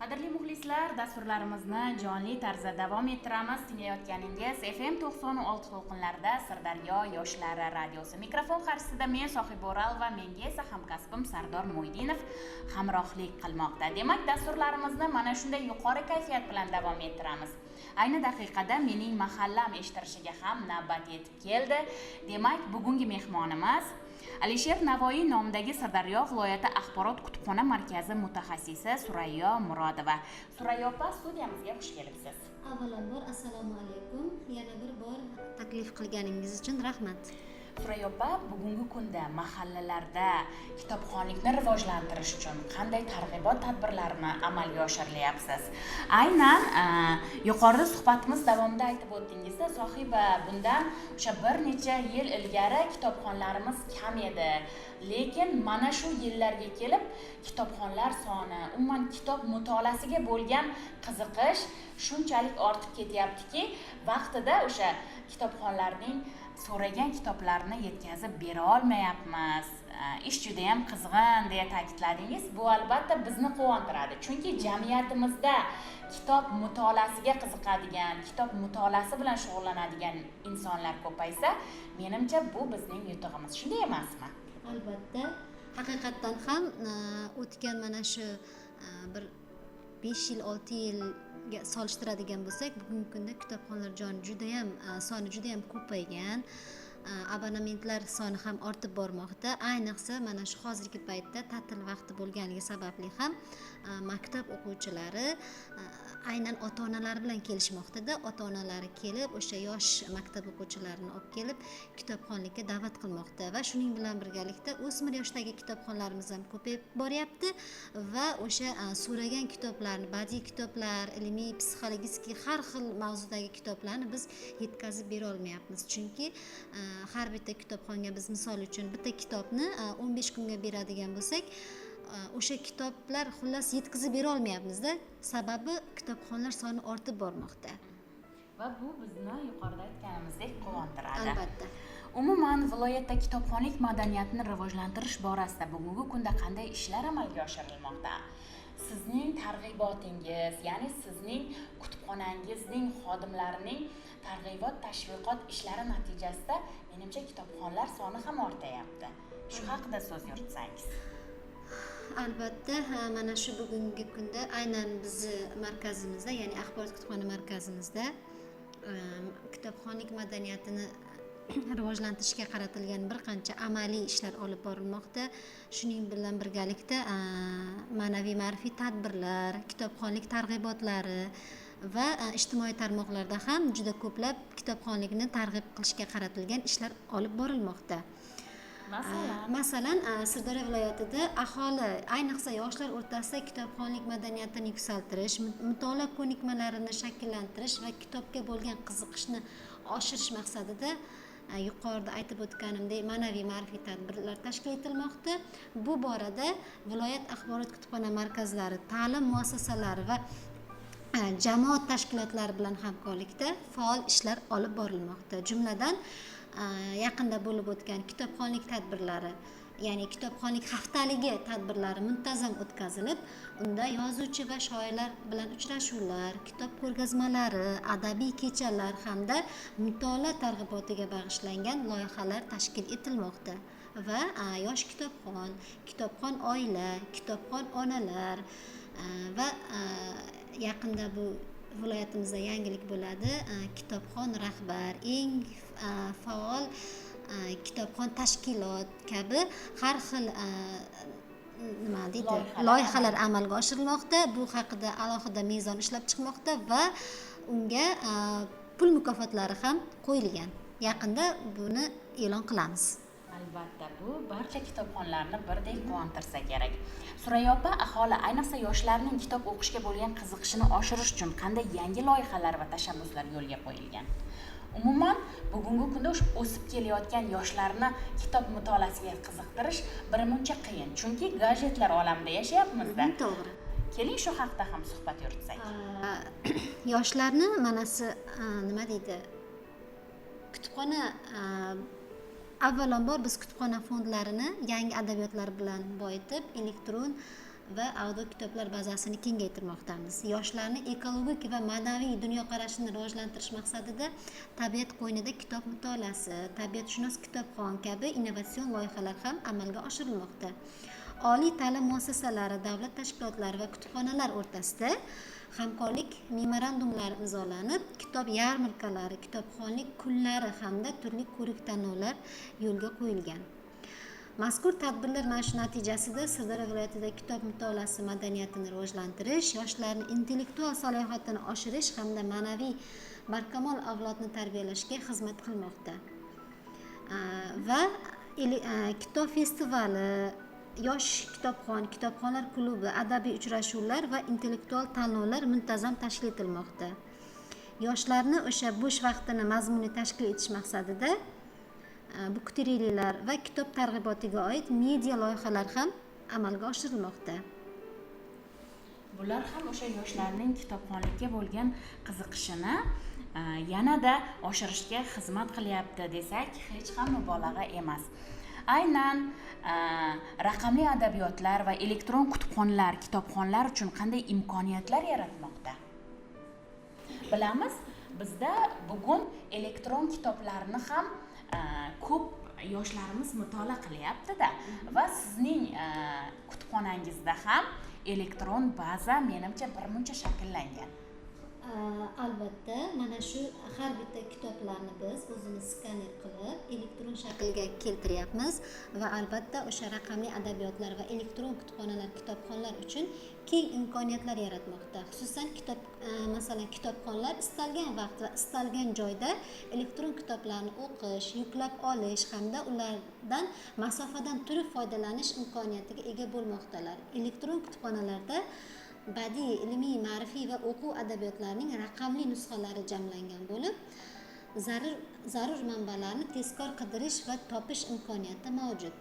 Qadrli muxlislar, dasturlarimizni jonli tarzda davom ettiramiz. Tinglayotganingiz FM 96 to'lqinlarida Sirdaryo yoshlari radiosi. Mikrofon qarshisida men Sohiba O'ralova, menga esa hamkasbim Sardor Mo'ydinov hamrohlik qilmoqda. Demak, dasturlarimizni mana shunday yuqori kayfiyat bilan davom ettiramiz. Ayni daqiqada mening mahallam eshittirishiga ham navbat yetib keldi. Demak, bugungi mehmonimiz Alisher Navoiy nomidagi Sirdaryo viloyati axborot kutubxona markazi mutaxassisi Surayyo Murodova. Surayyo opa, studiyamizga xush kelibsiz. Avvalambor, assalomu alaykum. Yana bir bor taklif qilganingiz uchun rahmat. Surayyo opa, bugungi kunda mahallalarda kitobxonlikni rivojlantirish uchun qanday targ'ibot tadbirlarini amalga oshirilyapsiz? Aynan yuqorida suhbatimiz davomida aytib o'tdingizda, Sohiba, bundan o'sha bir necha yil ilgari kitobxonlarimiz kam edi. Lekin mana shu yillarga kelib kitobxonlar soni, umuman kitob mutolaasiga bo'lgan qiziqish shunchalik ortib ketyaptiki, vaqtida o'sha kitobxonlarning so'ragan kitoblarini yetkazib bera olmayapmiz. Ish juda ham qizg'in deya ta'kidladingiz. Bu albatta bizni quvontiradi. Chunki jamiyatimizda kitob mutolaasiga qiziqadigan, kitob mutolaasi bilan shug'ullanadigan insonlar ko'paysa, menimcha bu bizning yutug'imiz. Shunday emasmi? Albatta, haqiqatdan ham o'tgan mana shu bir 5 yil, 6 yilga solishtiradigan bo'lsak, bugungi kunda kitobxonlar soni juda ham ko'paygan. Abonementlar soni ham ortib bormoqda. Ayniqsa mana shu hozirgi paytda ta'til vaqti bo'lganligi sababli ham maktab o'quvchilari aynan ota-onalari bilan kelishmoqda-da, ota-onalari kelib o'sha yosh maktab o'quvchilarini olib kelib kitobxonlikka da'vat qilmoqda va shuning bilan birgalikda o'smir yoshdagi kitobxonlarimiz ham ko'payib boryapti va o'sha so'ragan kitoblarni, badiiy kitoblar, ilmiy, psixologik har xil mavzudagi kitoblarni biz yetkazib bera olmayapmiz. Chunki har bitta kitobxonga biz misol uchun bitta kitobni 15 kunga beradigan bo'lsak, o'sha kitoblar xullas yetkazib bera olmayapmizda. Sababi kitobxonlar soni ortib bormoqda. Va bu bizni yuqorida aytganimizdek quvontiradi. Albatta. Umuman viloyatda kitobxonlik madaniyatini rivojlantirish borasida bugungi kunda qanday ishlar amalga oshirilmoqda? Sizning targ'ibotingiz, ya'ni sizning kutubxonangizning xodimlarining targ'ibot, tashviqot ishlari natijasida menimcha kitobxonlar soni ham ortayapti. Shu haqida so'z yuritsangiz. Albatta, mana shu bugungi kunda aynan bizni markazimizda, ya'ni axborot kutubxona markazimizda kitobxonlik madaniyatini rivojlantirishga qaratilgan bir qancha amaliy ishlar olib borilmoqda. Shuning bilan birgalikda ma'naviy ma'rifiy tadbirlar, kitobxonlik targ'ibotlari va ijtimoiy tarmoqlarda ham juda ko'plab kitobxonlikni targ'ib qilishga qaratilgan ishlar olib borilmoqda. Masalan, Sirdaryo viloyatida aholi, ayniqsa yoshlar o'rtasida kitobxonlik madaniyatini yuksaltirish, mutolaa ko'nikmalarini shakllantirish va kitobga bo'lgan qiziqishni oshirish maqsadida yuqorida aytib o'tganimdek ma'naviy ma'rifiy tadbirlar tashkil etilmoqda. Bu borada viloyat axborot kutubxona markazlari, ta'lim muassasalari va jamoat tashkilotlari bilan hamkorlikda faol ishlar olib borilmoqda. Jumladan, yaqinda bo'lib o'tgan kitobxonlik tadbirlari, ya'ni kitobxonlik haftaligi tadbirlari muntazam o'tkazilib, unda yozuvchi va shoirlar bilan uchrashuvlar, kitob ko'rgazmalari, adabiy kechalar hamda mutolaa targ'ibotiga bag'ishlangan loyihalar tashkil etilmoqda va yosh kitobxon, kitobxon oila, kitobxon onalar va yaqinda bu viloyatimizda yangilik bo'ladi, kitobxon rahbar, eng faol kitobxon tashkilot kabi har xil nima deydi, loyihalar amalga oshirilmoqda. Bu haqida alohida mezon ishlab chiqmoqda va unga pul mukofotlari ham qo'yilgan. Yaqinda buni e'lon qilamiz. Albatta, bu barcha kitobxonlarni birdek quvontirsa kerak. Surayyo opa, aholi, ayniqsa yoshlarning kitob o'qishga bo'lgan qiziqishini oshirish uchun qanday yangi loyihalar va tashabbuslar yo'lga qo'yilgan? Umuman, bugungi kunda o'sha o'sib kelayotgan yoshlarni kitob mutolaasiga qiziqtirish birmuncha qiyin, chunki gadjetlar olamida yashayapmiz-da. To'g'ri. Keling, shu haqda ham suhbat yuritsak. Yoshlarni manasi, nima deydi? Kutubxona, avvalambor biz kutubxona fondlarini yangi adabiyotlar bilan boyitib, elektron Va audio kitoblar bazasini kengaytirmoqdamiz. Yoshlarni ekologik va ma'naviy dunyoqarashini rivojlantirish maqsadida tabiat qo'ynida kitob mutolaasi, tabiatshunos kitobxon kabi innovatsion loyihalar ham amalga oshirilmoqda. Oliy ta'lim muassasalari, davlat tashkilotlari va kutubxonalar o'rtasida hamkorlik memorandumlari imzolanib, kitob yarmarkalari, kitobxonlik kunlari hamda turli ko'rik tanlovlar yo'lga qo'yilgan. Mazkur tadbirlar mana shu natijasida Sirdaryo viloyatida kitob mutolaasi madaniyatini rivojlantirish, yoshlarni intellektual salohiyatini oshirish hamda ma'naviy barkamol avlodni tarbiyalashga xizmat qilmoqda. Va kitob festivali, yosh kitobxon, kitobxonlar klubi, adabiy uchrashuvlar va intellektual tanlovlar muntazam tashkil etilmoqda. Yoshlarni o'sha bo'sh vaqtini mazmunli tashkil etish maqsadida buktreylerlar va kitob targ'ibotiga oid media loyihalar ham amalga oshirilmoqda. Bular ham o'sha yoshlarning kitobxonlikka bo'lgan qiziqishini yanada oshirishga xizmat qilyapti desak, hech ham mubolag'a emas. Aynan raqamli adabiyotlar va elektron kutubxonalar kitobxonlar uchun qanday imkoniyatlar yaratmoqda? Bilamiz, bizda bugun elektron kitoblarni ham ko'p yoshlarimiz mutolaa qilyapti-da, va sizning kutubxonangizda ham elektron baza menimcha birmuncha shakllangan. Albatta, mana shu har bitta kitoblarni biz o'zimiz skaner qilib elektron shaklga keltiryapmiz va albatta o'sha raqamli adabiyotlar va elektron kutubxonalar kitobxonlar uchun keng imkoniyatlar yaratmoqda. Xususan, kitob, masalan, kitobxonlar istalgan vaqt va istalgan joyda elektron kitoblarni o'qish, yuklab olish hamda ulardan masofadan turib foydalanish imkoniyatiga ega bo'lmoqdalar. Elektron kutubxonalarda badiiy, ilmiy, ma'rifiy va o'quv adabiyotlarining raqamli nusxalari jamlangan bo'lib, zarur manbalarni tezkor qidirish va topish imkoniyati mavjud.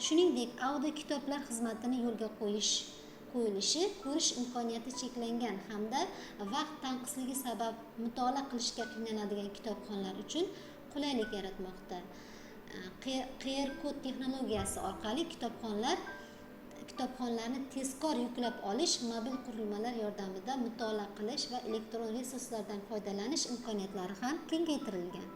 Shuningdek, audio kitoblar xizmatini yo'lga qo'yilishi ko'rish imkoniyati cheklangan hamda vaqt tanqisligi sabab mutolaa qilishga qiynaladigan kitobxonlar uchun qulaylik yaratmoqda. QR kod texnologiyasi orqali kitobxonlarni tezkor yuklab olish, mobil qurilmalar yordamida mutolaa qilish va elektron resurslardan foydalanish imkoniyatlari ham kengaytirilgan.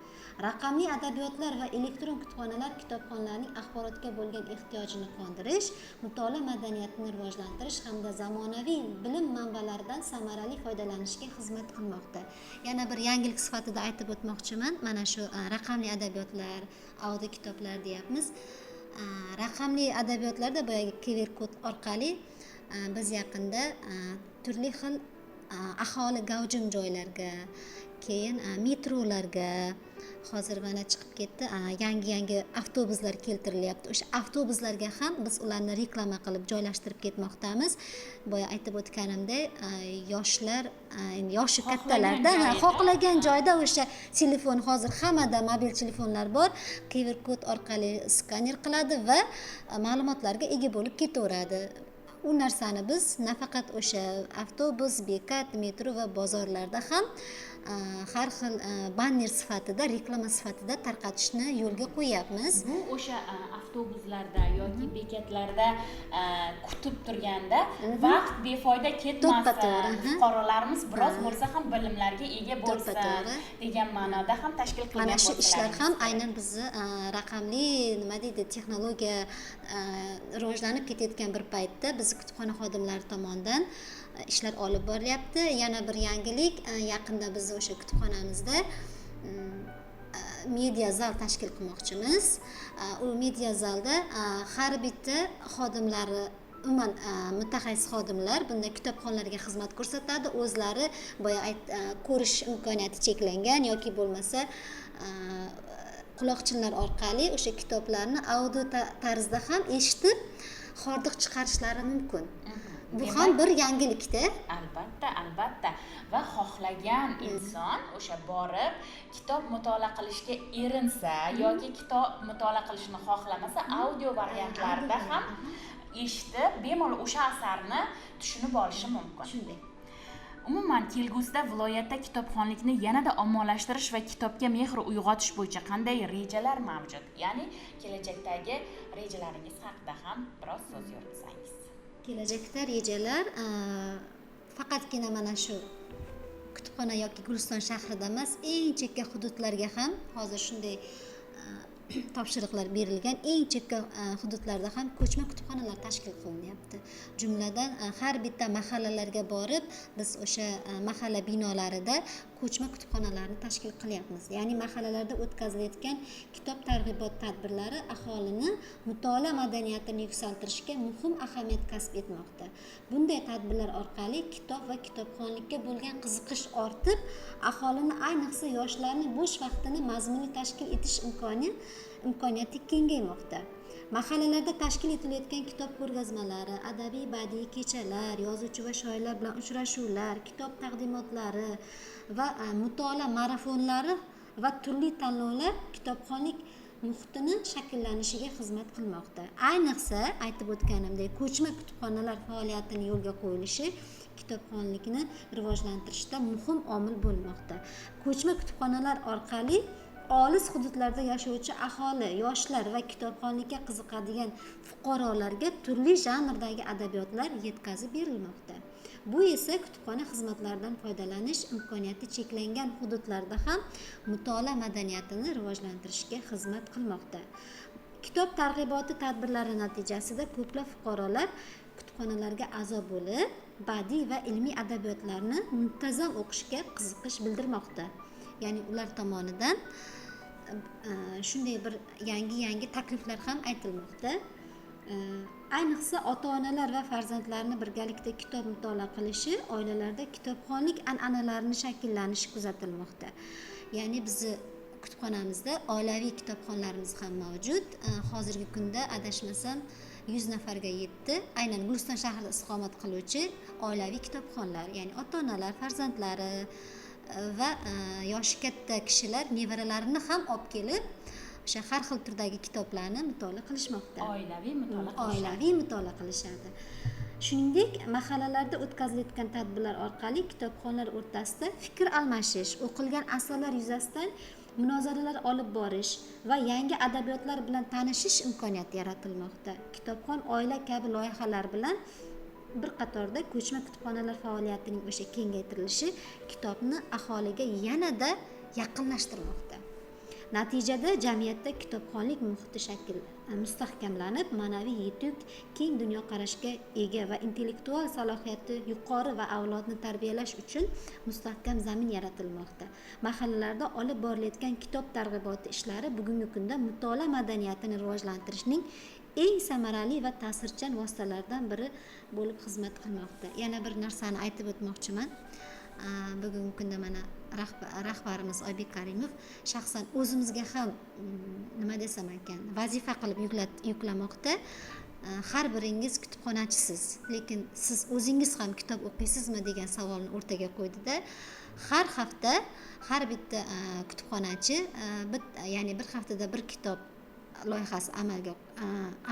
Raqamli adabiyotlar va elektron kutubxonalar kitobxonlarning axborotga bo'lgan ehtiyojini qondirish, mutolaa madaniyatini rivojlantirish hamda zamonaviy bilim manbalaridan samarali foydalanishga xizmat qilmoqda. Yana bir yangilik sifatida aytib o'tmoqchiman, mana shu raqamli adabiyotlar, audio kitoblar deyapmiz. Raqamli adabiyotlarda boyagi QR kod orqali biz yaqinda turli xil aholi gavjum joylarga, keyin metrolarga, hozir mana chiqib ketdi, yangi avtobuslar keltirilyapti. O'sha avtobuslarga ham biz ularni reklama qilib joylashtirib ketmoqdamiz. Boya aytib o'tganimdek, yoshlar, endi yoshi kattalarda, xohlagan joyda o'sha telefon, hozir hammada mobil telefonlar bor, QR kod orqali skaner qiladi va ma'lumotlarga ega bo'lib ketaveradi. U narsani biz nafaqat o'sha avtobus, bekat, metro va bozorlarda ham har xil banner sifatida, reklama sifatida tarqatishni yo'lga qo'yyapmiz. Bu o'sha avtobuslarda yoki bekatlarda kutib turganda vaqt befoyda ketmasin, fuqarolarimiz biroz bo'lsa ham bilimlarga ega bo'lsin degan ma'noda ham tashkil qilgan. Mana shu ishlar ham aynan bizni raqamli, nima deydi, texnologiya rivojlanib ketayotgan bir paytda bizni kutubxona xodimlari tomonidan ishlar olib borilyapti. Yana bir yangilik, yaqinda biz o'sha kutubxonamizda media zal tashkil qilmoqchimiz. U media zalda har bitta xodimlari, umuman mutaxassis xodimlar bunda kitobxonlarga xizmat ko'rsatadi. O'zlari boya ko'rish imkoniyati cheklangan yoki bo'lmasa quloqchinlar orqali o'sha kitoblarni audio tarzda ham eshitib hordiq chiqarishlari mumkin. Bu ham bir yangilikda. Albatta, albatta. Va xohlagan inson o'sha borib kitob mutolaa qilishga erinsa yoki kitob mutolaa qilishni xohlamasa, audio variantlarida ham eshitib, bemalol o'sha asarni tushunib olishi mumkin. Shunday. Umuman kelgusida viloyatda kitobxonlikni yanada ommalashtirish va kitobga mehr uyg'otish bo'yicha qanday rejalar mavjud? Ya'ni kelajakdagi rejalaringiz haqida ham biroz so'z yuritsangiz. Kelajakda rejalar faqatgina mana shu kutubxona yoki Guliston shahrida emas, eng chekka hududlarga ham hozir shunday topshiriqlar berilgan. Eng chekka hududlarda ham ko'chma kutubxonalar tashkil qilinyapti. Jumladan, har bitta mahallalarga borib, biz o'sha mahalla binolarida ko'chma kutubxonalarni tashkil qilyapmiz. Ya'ni mahallalarda o'tkazilayotgan kitob targ'ibot tadbirlari aholini mutolaa madaniyatini yuksaltirishga muhim ahamiyat kasb etmoqda. Bunday tadbirlar orqali kitob va kitobxonlikka bo'lgan qiziqish ortib, aholini, ayniqsa yoshlarni bo'sh vaqtini mazmunli tashkil etish imkoniyati kengaymoqda. Mahallalarda tashkil etilayotgan kitob ko'rgazmalari, adabiy badiiy kechalar, yozuvchi va shoirlar bilan uchrashuvlar, kitob taqdimotlari va mutolaa marafonlari va turli tanlovlar kitobxonlik muhitini shakllanishiga xizmat qilmoqda. Ayniqsa, aytib o'tganimdek, ko'chma kutubxonalar faoliyatini yo'lga qo'yilishi kitobxonlikni rivojlantirishda muhim omil bo'lmoqda. Ko'chma kutubxonalar orqali olis hududlarda yashovchi aholi, yoshlar va kitobxonlikka qiziqadigan fuqarolarga turli janrdagi adabiyotlar yetkazib berilmoqda. Bu esa kutubxona xizmatlaridan foydalanish imkoniyati cheklangan hududlarda ham mutolaa madaniyatini rivojlantirishga xizmat qilmoqda. Kitob targ'iboti tadbirlari natijasida ko'plab fuqarolar kutubxonalarga a'zo bo'lib, badiiy va ilmiy adabiyotlarni muntazam o'qishga qiziqish bildirmoqda. Ya'ni ular tomonidan shunday bir yangi takliflar ham aytilmoqda. Ayniqsa ota-onalar va farzandlarni birgalikda kitob mutolaa qilishi oilalarda kitobxonlik an'analarini shakllanishi kuzatilmoqda. Ya'ni bizni kutubxonamizda oilaviy kitobxonlarimiz ham mavjud. Hozirgi kunda adashmasam 100 nafarga yetdi. Aynan Guliston shahrida istiqomat qiluvchi oilaviy kitobxonlar, ya'ni ota-onalar, farzandlari va yoshi katta kishilar nevaralarini ham olib kelib, o'sha har xil turdagi kitoblarni mutolaa qilishmoqda. Oilaviy mutolaa qilishadi. Oilaviy mutolaa qilishadi. Shuningdek, mahallalarda o'tkazilayotgan tadbirlar orqali kitobxonlar o'rtasida fikr almashish, o'qilgan asarlar yuzasidan munozaralar olib borish va yangi adabiyotlar bilan tanishish imkoniyati yaratilmoqda. Kitobxon oila kabi loyihalar bilan bir qatorda ko'chma kutubxonalar faoliyatining o'sha kengaytirilishi kitobni aholiga yanada yaqinlashtirmoqda. Natijada jamiyatda kitobxonlik muhiti shakl mustahkamlanib, ma'naviy yetuk, keng dunyoqarashga ega va intellektual salohiyati yuqori va avlodni tarbiyalash uchun mustahkam zamin yaratilmoqda. Mahallalarda olib borilayotgan kitob targ'iboti ishlari bugungi kunda mutolaa madaniyatini rivojlantirishning eng samarali va ta'sirchan vositalaridan biri bo'lib xizmat qilmoqda. Yana bir narsani aytib o'tmoqchiman. Bugungi kunda mana rahbarimiz Oybek Karimov shaxsan o'zimizga ham nima desam ekan, vazifa qilib yuklamoqda. Har biringiz kutubxonachisiz, lekin siz o'zingiz ham kitob o'qiysizmi degan savolni o'rtaga qo'ydida, har hafta har bitta kutubxonachi ya'ni bir haftada bir kitob loyihasi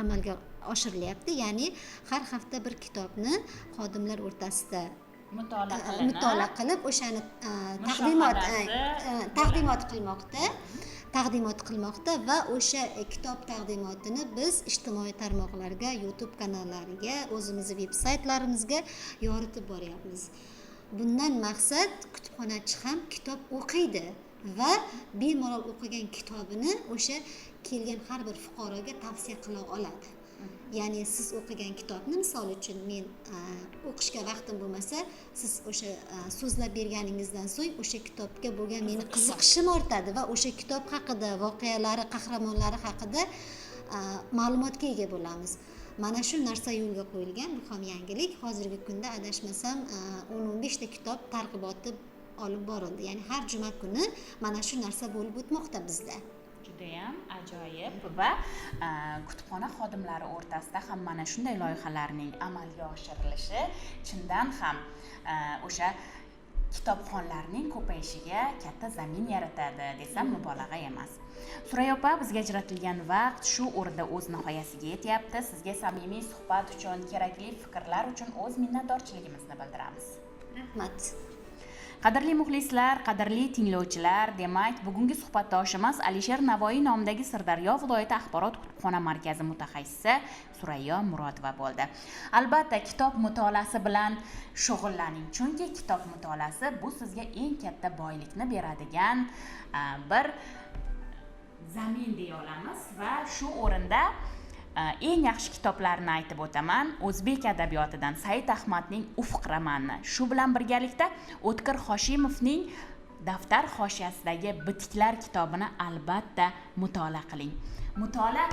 amalga oshirilyapti. Ya'ni har hafta bir kitobni xodimlar o'rtasida mutolaa qilinib, mutolaa qilib, o'shani taqdimot qilmoqda va o'sha kitob taqdimotini biz ijtimoiy tarmoqlarga, YouTube kanallariga, o'zimizni veb saytlarimizga yoritib boryapmiz. Bundan maqsad kutubxonachi ham kitob o'qiydi va bemalol o'qigan kitobini o'sha kelgan har bir fuqaroga tavsiya qila oladi. Ya'ni siz o'qigan kitobni, misol uchun men o'qishga vaqtim bo'lmasa, siz o'sha so'zlab berganingizdan so'ng o'sha kitobga bo'lgan meni qiziqishim ortadi va o'sha kitob haqida, voqealari, qahramonlari haqida ma'lumotga ega bo'lamiz. Mana shu narsa yo'lga qo'yilgan, bu ham yangilik. Hozirgi kunda adashmasam 10-15 ta kitob targ'iboti olib borildi. Ya'ni har juma kuni mana shu narsa bo'lib o'tmoqda bizda. Judayam ajoyib va kutubxona xodimlari o'rtasida ham mana shunday loyihalarning amalga oshirilishi chindan ham o'sha kitobxonlarning ko'payishiga katta zamin yaratadi desam mubolag'a emas. Surayyo opa, bizga ajratilgan vaqt shu o'rinda o'z nihoyasiga yetyapti. Sizga samimiy suhbat uchun, kerakli fikrlar uchun o'z minnatdorchiligimizni bildiramiz. Rahmat. Qadrli muxlislar, qadrli tinglovchilar, demak, bugungi suhbatdoshimiz Alisher Navoiy nomidagi Sirdaryo viloyati axborot kutubxona markazi mutaxassisi Surayyo Murodova bo'ldi. Albatta, kitob mutolaasi bilan shug'ullaning, chunki kitob mutolaasi bu sizga eng katta boylikni beradigan bir zamin deya olamiz. Va shu o'rinda eng yaxshi kitoblarni aytib o'taman. O'zbek adabiyotidan Said Ahmadning Ufq romanini, shu bilan birgalikda O'tkir Hoshimovning Daftar hoshiyasidagi bitiklar kitobini albatta mutolaa qiling. Mutolaa